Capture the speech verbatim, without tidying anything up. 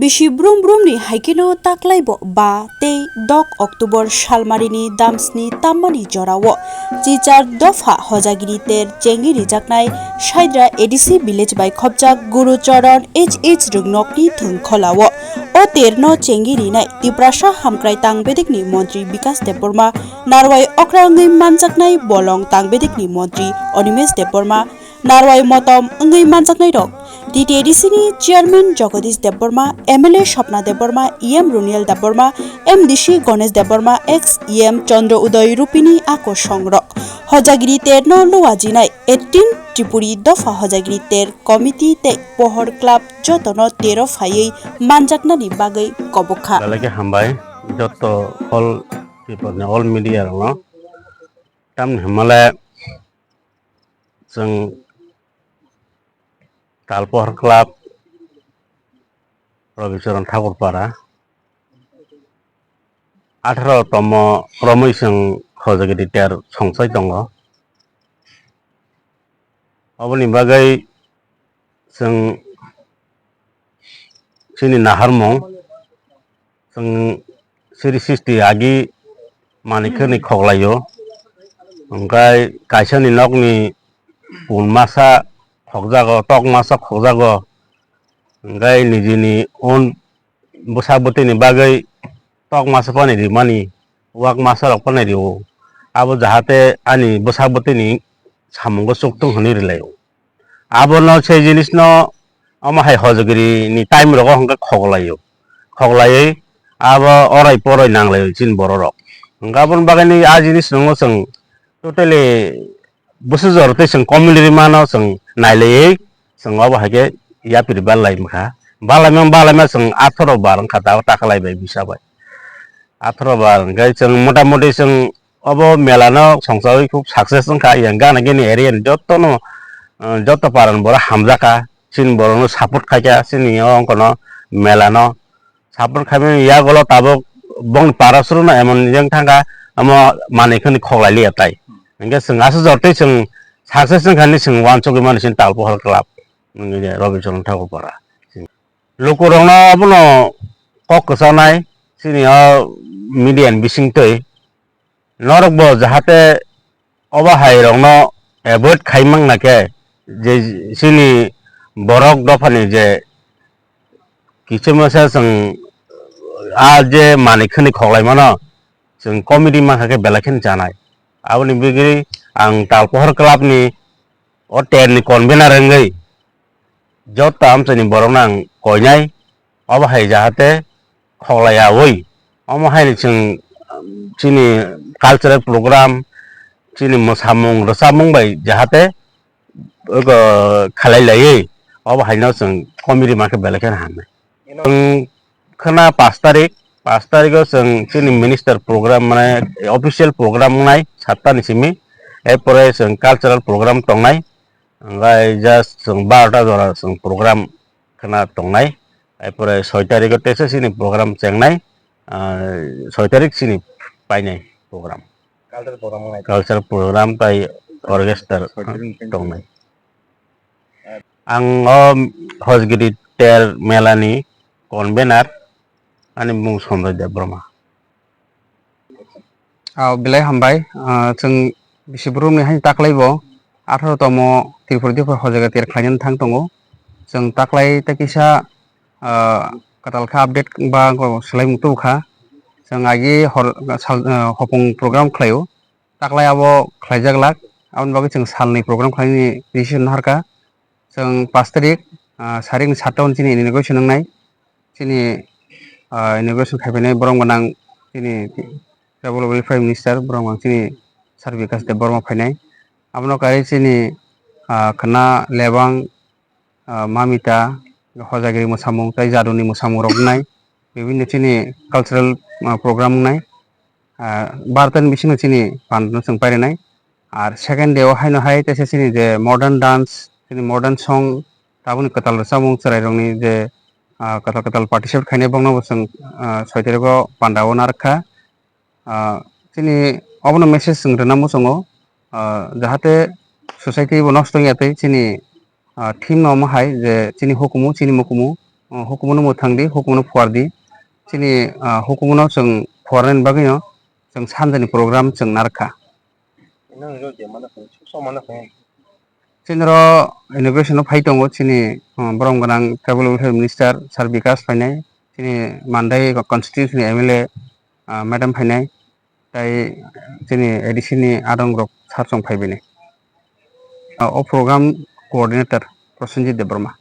Bisi brum brumni haikheno taklaibo ba tei dok October salmarini damsni tammani jorao chichar dopha hojagiri ter chengwi rijaknai Saidra A D C village bai khopjak Guru Charan H H Rwngnokni thwngkholao o terno chengwi rinai Tiprasa hamkrai tangbedekni montri Bikas Debbarma, narwai okra wngwi manjaknai bolong tangbedekni montri Animesh Debbarma, narwai motom wngwi manjaknairok T T A D C ni chairman Jagadish Debbarma, M L A Swapna Debbarma, E M Runiel Debbarma, M D C Ganesh Debbarma, ex E M Chandra Uday Rupini ako songrok. Hojagiri terno luwajinai eighteen Tripuri dopha hojagiri ter committee tei Pohor Club jotono tero phaiwi manjaknani bagwi kobokha. Belai khe hambai joto all people ni, all media rokno. Tamni hwnmale chwng Talpohor Club, Robicharan Thakurpara, atharo tomo romwi chwng hojagiri ter songsai tongo. Oboni bagwi chwng chini naharmung, chwng siri sisti agi manwi khwrwini khoklaio. Hwnkhe kaisani nokni pun masa khokjago, tok masa khokjago. Hwnkhe nijini own bwsa bwtwini bagwi tok masa phano rimani, wak masa rok phano rio. Abo jahate ani bwsa bwtwini samungo chuktung hwnwi rwlaio. Abono se jinisno omo hai hojagiri ni time rogo hwnkhe khoklaio. Khoklaiwi abo orai poroi nanglaio chini bororok. Hwnkhe aboni bagwino a jinis rokno chwng totally bwswk jora tei chwng community mano chwng nailaiwi chwng obo hai khe yapri barlai mankha. Barlaima barlaima chwng atharo bar wngkha ta-, taklai bai bisa bai. Atharo bar hwnkhe chwng motamoti chwng obo mela no songchawi khub success wngkha. Yang gana gini area ni joto no, uh, joto para ni borok hamjakha. Chini borok no support khaikha chini o wngkha no mela no. Support khaimani yagulo tabuk bongni para suru no emon jeng thangkha, omo manwi khani khoklai liya tai. Hwnkhe chwng aswk jor tei chwng success wngkha hinwi chwng uansugwi mani chini Talpohor Club, wngkha je Robicharan Thakurpara. Lukurokno abono kok kwchanai chini o media ni bisingtwi. Norokbo jahate obo hai rokno avoid khai mangna khe je chini borok dophani je kichumasa chwng a je manwi khwni khoklai mano chwng committee mankha khe belai kheno chanai. Aboni bagwi ang Talpohor Club ni o ter ni convener wngwi joto amchaini borokno ang koinai obo hai jahate khoklaiyawi. Omo haino chwng, um, chini cultural program, chini mwsamung rwchapmung bai jahate, uh, khalai laiwi, obo haino chwng committee mankhe belai kheno hamnai. Chwng khwna pash tarik, pash tariko chwng chini minister program, mane official program wngnai satta ni simi, erpore chwng cultural program tongnai, hwnkhe just chwng barota jora chwng program khwna tongnai. Erpore soi tariko teisa chini program chengnai, ah, soi tarik chini painai program. Cultural program wngnai. Cultural program tai orchestra soi tarik ni tongnai. Ang o Hojagiri ter mela ni convener, ani mung Sanjoy Debbarma. Ah, belai hambai. Ah, chwng bisi brum ni haino taklai bo atharo tomo Tripura Dipha Hojagiri ter khlainani thang tongo. Chwng taklai tei kisa, ah, kwtal kha update ba swlaimung tubu kha. Chwng agi hor sal, ah, hopung program khlaio. Taklai abo khlaijak lak. Aboni bagwi chwng salni program khlainani decision naharkha. Chwng pash tarik, ah, sarik ni satta o chini inauguration wngnai. Chini, ah, inauguration khaibainai borok gwnang chini Tribal Welfare Minister, borok gwnang chini Sir Bikash Debbarma phainai. Abono karwi chini, ah, khwna lebang, ah, mamita, hojagiri mwsamung tei jaduni mwsamung rok wngnai. Bibinno chini cultural, ah, program wngnai. Ah, bartani bisingo chini panda no chwng pairwnai. Ar second day o haino hai teisa chini je modern dance, chini modern song, tabukni kwtal rwchapmung chwrairokni je, ah, kwtal kwtal participate khainai bokno bo chwng, ah, soi tariko panda o narwkha. Ah, chini obono message chwng rwna muchungo, ah, jahate society bo nosto wngya tei chini, ah, theme no omo hai je chini hukumu, chini mukumu, hukumu no mwthang di, hukumu no phuar di. Chini hukumu no chwng phuarnani bagwi no chwng sanjani program chwng narwkha. Chini ro inauguration o phai tongo chini borom gwnang tribal welfare minister sir Bikash phainai, chini Mandai constituency ni M L A madam phainai, tai chini A D C ni adong rok sir chwng phai bini. O program coordinator Prosenjit Debbarma.